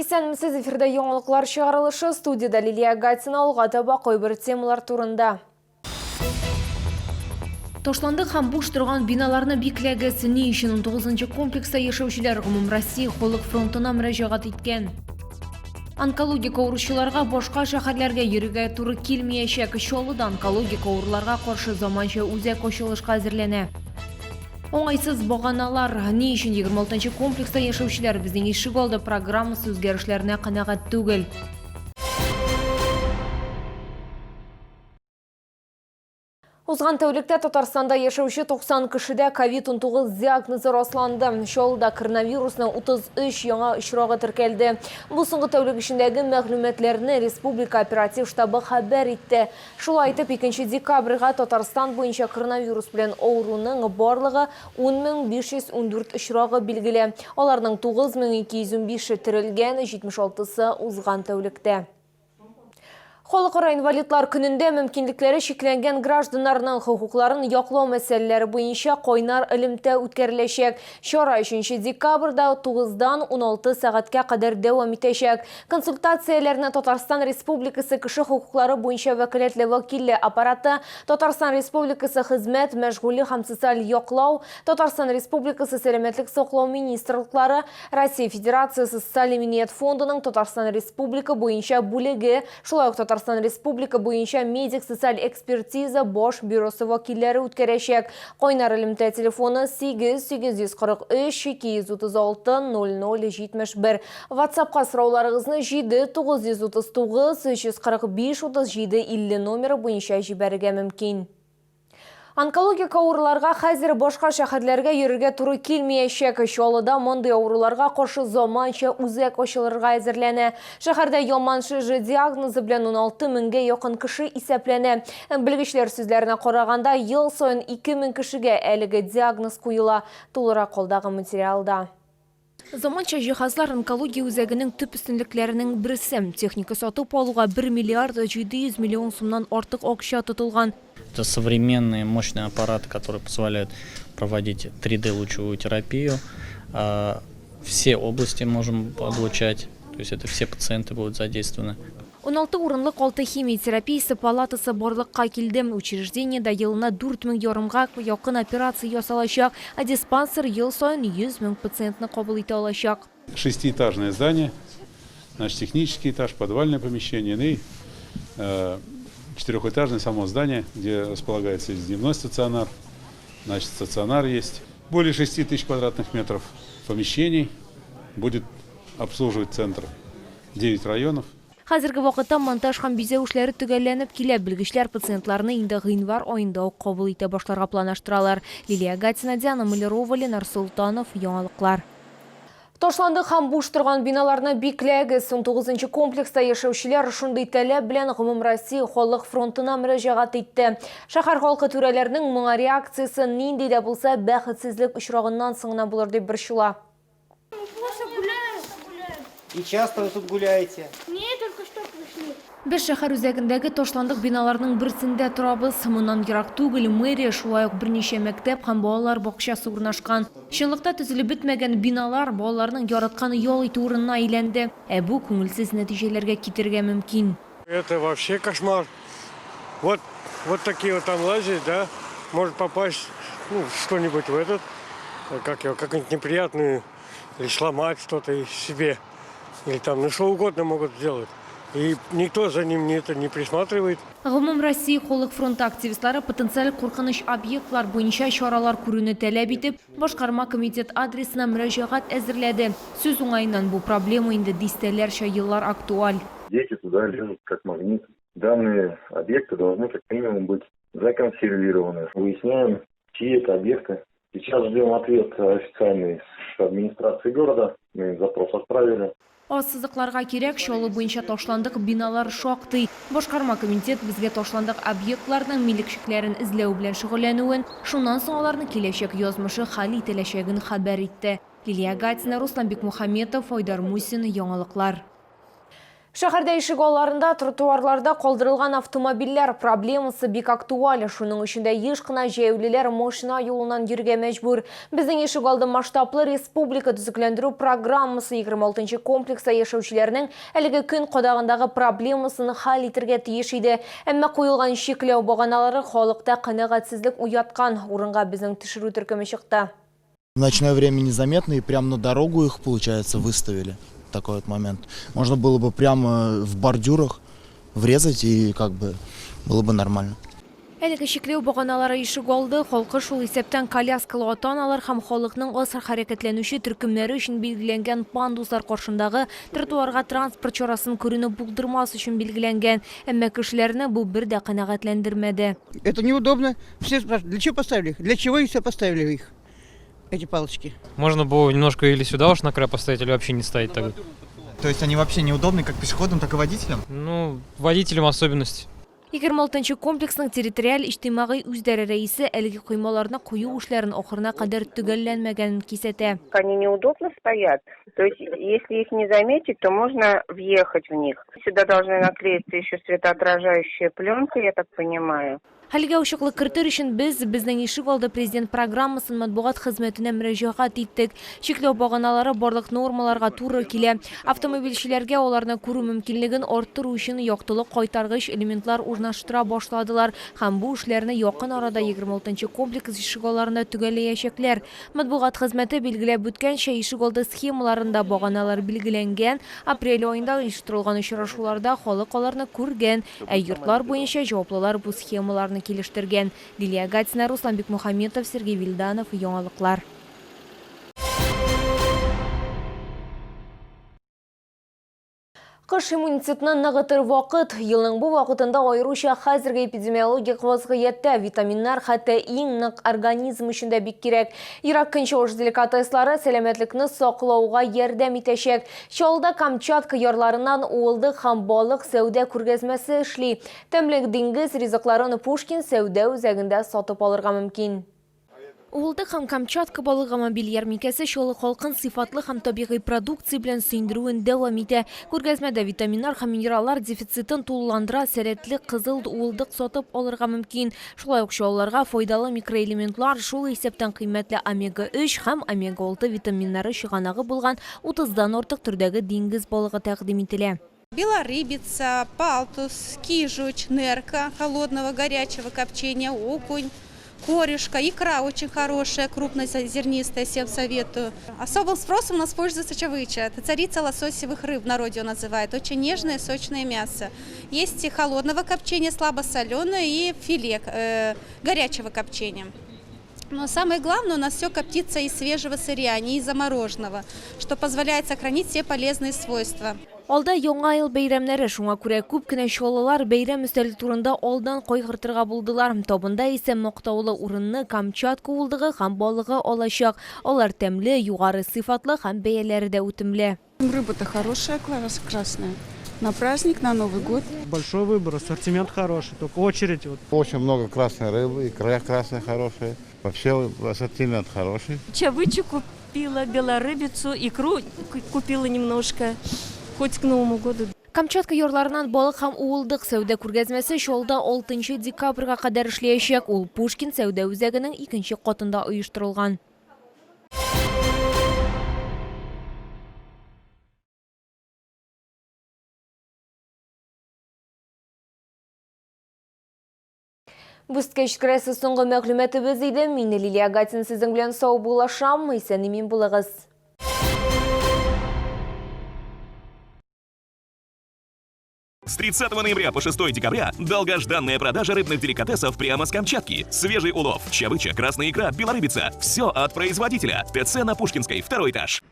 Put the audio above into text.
Исәнмесез, эфирда яңалыклар чыгарылышы, студиядә Лилия Гатина, алга таба кайбер темалар турында. Ташландык һәм буш торган биналарны бикләгез. Ни өчен 19 комплекста яшәүчеләр Гомумроссия халык фронтына мөрәҗәгать иткән? Онкологик авыручыларга башка шәһәрләргә йөрергә туры килмиячәк. Чаллыда онкологик авыруларга каршы заманча үзәк ачылышка әзерләнә. Уңайсыз баганалар. Ни өчен 26 нчы комплекста яшәүчеләр Безнең ишегалды программасы үзгәрешләренә канәгать түгел? Узган тәүлектә Татарстанда яшәүче 90 кешедә ковид-19 диагнозы расланды. Чаллыда коронавирусның 33 яңа очрагы теркәлде. Бу соңгы тәүлек эчендәге мәгълүматларны республика оператив штабы хәбәр итте. Шулай итеп, икенче декабрьгә Татарстан буенча коронавирус белән авыруның барлыгы 10 514 очрагы билгеле. Аларның 9215-е терелгән, 76-сы узган тәүлектә. Халыкара инвалидлар көнендә мөмкинлекләре чикләнгән гражданнарның хокукларын яклау мәсьәләләре буенча кайнар элемтә үткәреләчәк. Чара өченче декабрьдә тугыздан 16 сәгатькә кадәр дәвам итәчәк. Консультацияләрне Татарстан Республикасы Кеше хокуклары буенча вәкаләтле вәкиле аппараты, Татарстан Республикасы Хезмәт, мәшгульлек һәм социаль яклау, Татарстан Республикасы Сәламәтлек саклау министрлыклары, Россия Федерациясе Социаль иминият фондының Татарстан Республика буенча бүлеге, шулай ук Татарстан Республика буенча медик-социаль экспертиза баш бюросы вәкилләре үткәрәчәк. Кайнар элемтә телефоны 8 843 236 00 71. WhatsApp-ка сорауларыгызны 7 939 345 37 50 номеры буенча җибәрергә мөмкин. Онкологик авыруларга хәзер башка шәһәрләргә йөрергә туры килмиячәк. Чаллыда мондый авыруларга каршы заманча үзәк ачылырга әзерләнә. Шәһәрдә яман шеш диагнозы белән 16 меңгә якын кеше исәпләнә. Белгечләр сүзләренә караганда, ел саен 2 мең кешегә әлеге диагноз куела. Тулырак алдагы материалда. Заманча җиһазлар онкология үзәгенең төп өстенлекләренең берсе. Техника сатып алуга 1 миллиард 700 миллион сумнан артык акча тотылган. Это современные мощные аппараты, которые позволяют проводить 3D лучевую терапию. Все области можем облучать, то есть это все пациенты будут задействованы. 16 урынлык алты химия терапиясе палатасы барлыкка килде. Учреждениедә елына дүрт мең ярымга якын операция ясалачак, ә диспансер ел саен 100 мең пациентны кабул итә алачак. Шестиэтажное здание, значит, технический этаж, подвальное помещение и четырехэтажное само здание, где располагается дневной стационар, значит, стационар есть. Более 6 тысяч квадратных метров помещений будет обслуживать центр 9 районов. Хәзерге вакытта монтаж һәм бизәү эшләре төгәлләнеп килә. Белгечләр пациентларны инде гыйнвар аенда ук кабул итә башларга планлаштыралар. Лилия Гатина, Диана Малярова, Ленар Солтанов, Яңалыклар. Ташландык һәм буш торган биналарны бикләгез. Унтугызынчы комплекста яшәүчеләр шундый таләп белән Гомумроссия халык фронтына мөрәҗәгать итте. Шәһәр халкы түрәләрнең моңа реакциясе нинди дә булса бәхетсезлек очрагыннан соң гына булыр дип борчыла. И часто вы тут гуляете? Не, только что пришли. Без шәһәр үзәгендәге ташландык биналарның берсендә торабыз. Моннан ерак түгел мэрия, шулай ук берничә мәктәп һәм балалар бакчасы урнашкан. Чынлыкта төзелеп бетмәгән биналар балаларның яраткан ял итү урынына әйләнде. Ә бу күңелсез нәтиҗәләргә китерергә мөмкин. Это вообще кошмар. Вот, вот такие вот там лазят, да, может попасть, ну, что-нибудь в этот, как его, как-нибудь неприятную, или сломать что-то себе, или там, ну, что угодно могут сделать. И никто за ним не, это, не присматривает. Гомумроссия халык фронты активистлары потенциаль куркыныч объектлар буенча чаралар күрүне таләп итеп, Башкарма комитет адресына мөрәҗәгать әзерләде. Сүз уңаеннан, бу проблема инде дистәләрчә еллар актуаль. Дети туда лезут как магнит. Данные объекты должны как минимум быть законсервированы. Выясняем, чьи это объекты. Сейчас ждем ответ официальный с администрации города. Мы им запрос отправили. Ассызыкларга кирәк, Чаллы буенча ташландык биналар шактый. Башкарма комитет безгә ташландык объектларның милекчекләрен эзләү белән шөгыльләнүен, шуннан соң аларның киләчәк язмышы хәл ителәчәген хәбәр итте. Лилия Гатина, Руслан Бикмухаметов, Айдар Мусин, Яңалыклар. Шәһәрдә ишек алларында, тротуарларда калдырылган автомобильләр проблемасы бик актуаль. Шуның өчен дә еш кына җәяүлеләр машина юлыннан йөрергә мәҗбүр. Безнең ишек алды масштаблы республика төзекләндерү программасы 26 нчы комплекста яшәүчеләрнең әлеге көн кадагындагы проблемасын хәл итергә тиеш иде. Әмма куелган чикләү баганалары халыкта канәгатьсезлек уяткан. Урынга безнең төшерү төркеме чыкты. В ночное время незаметно и прямо на дорогу их, получается, выставили. Такой вот момент. Можно было бы прямо в бордюрах врезать и как бы было бы нормально. Әлеге чикләү баганалары ишегалды халкы, шул исәптән коляскалы ата-аналар һәм халыкның аз хәрәкәтләнүче төркемнәре өчен билгеләнгән пандуслар каршындагы тротуарга транспорт чарасын күрүне булдырмас өчен билгеләнгән. Әмма кешеләрне бу бер дә канәгатьләндермәде. Это неудобно. Все спрашивают, для чего поставили их? Для чего их все поставили их, эти палочки? Можно было немножко или сюда уж на край поставить, или вообще не ставить тогда. То есть они вообще неудобны как пешеходам, так и водителям? Ну, водителям особенность. 26 нчы комплексның территориаль иҗтимагый үзидарә рәисе әлеге коймаларны кую эшләрен ахырына кадәр төгәлләнмәгәнен кисәтә. Они неудобно стоят. То есть, если их не заметить, то можно въехать в них. Сюда должны наклеиться еще светоотражающая пленка, я так понимаю. Хәлгә ачыклык кертер өчен без Безнең ишек алды президент программасын матбугат хезмәтенә мөрәҗәгать иттек. Чикләү баганалары барлык нормаларга туры килә. Автомобильчеләргә аларны күрү мөмкинлеген арттыру өчен яктылык кайтаргыч элементлар урнаштыра башладылар һәм бу эшләрне якын арада 26 нчы комплекс ишегалларында төгәлләячәкләр. Матбугат хезмәте билгеләп үткәнчә, ишегалды схемаларында баганалар билгеләнгән, апрель аенда оештырылган очрашуларда халык аларны күргән, ә йортлар буенча җаваплылар бу схемаларны килештергән. Лилия Гатина, Руслан Бикмухаметов, Сергей Вильданов, Яңалыклар. Кыш иммунитетны ныгытыр вакыт. Елның бу вакытында аеруча хәзерге эпидемиологик вазгыятьтә витаминнар хәтта иң нык организм өчен дә бик кирәк. Ерак Көнчыгыш деликатеслары сәламәтлекне саклауга ярдәм итәчәк. Чаллыда Камчатка ярларыннан уылдык һәм балык сәүдә күргәзмәсе эшли. Тәмле диңгез ризыкларын Пушкин сәүдә үзәгендә сатып алырга мөмкин. Уылдык һәм Камчатка балыгы мобиль ярминкәсе Чаллы халкын сыйфатлы һәм табигый продукция белән сөендерүен дәвам итә. Күргәзмәдә витаминнар һәм минераллар дефицитын тулыландыра сәләтле кызыл уылдык сатып алырга мөмкин. Шулай ук чаллыларга файдалы микроэлементлар, шул исәптән кыйммәтле омега-3 һәм омега-6 витаминнары чыганагы булган утыздан артык төрдәге диңгез балыгы тәкъдим ителә. Белорыбица, палтус, кижуч, нерка холодного, горячего копчения, окунь, корюшка, икра очень хорошая, крупная, зернистая, всем советую. Особым спросом у нас пользуется чавыча. Это царица лососевых рыб, в народе ее называют. Очень нежное, сочное мясо. Есть и холодного копчения, слабосоленое и филе горячего копчения. Но самое главное, у нас все коптится из свежего сырья, не из замороженного, что позволяет сохранить все полезные свойства. Алда Яңа ел бәйрәмнәре, шуңа күрә күп кенә чаллылар бәйрәм өстәле турында алдан кайгыртырга булдылар. Табында исә мактаулы урынны Камчатка уылдыгы һәм балыгы алачак. Алар тәмле, югары сыйфатлы һәм бәяләре дә үтемле. Рыба-то хорошая, красная. На праздник, на Новый год. Большой выбор, ассортимент хороший, только очередь. Вот. Очень много красной рыбы, икра красная хорошая. Вообще ассортимент хороший. Чавычу купила, белорыбицу, икру купила немножко, хоть к Новому году. Камчатка ярларыннан балык һәм уылдык сәүдә күргәзмәсе Чаллыда 6 декабрьгә кадәр эшләячәк. Ул Пушкин сәүдә үзәгенең икенче катында оештырылган. Бүсткә җиткерәсе соңгы мәгълүматыбыз иде. Мин Лилия Гатин сезнең белән сау булашам. Исән-имин булыгыз. С 30 ноября по 6 декабря долгожданная продажа рыбных деликатесов прямо с Камчатки. Свежий улов, чавыча, красная икра, белорыбица. Все от производителя. ТЦ на Пушкинской, второй этаж.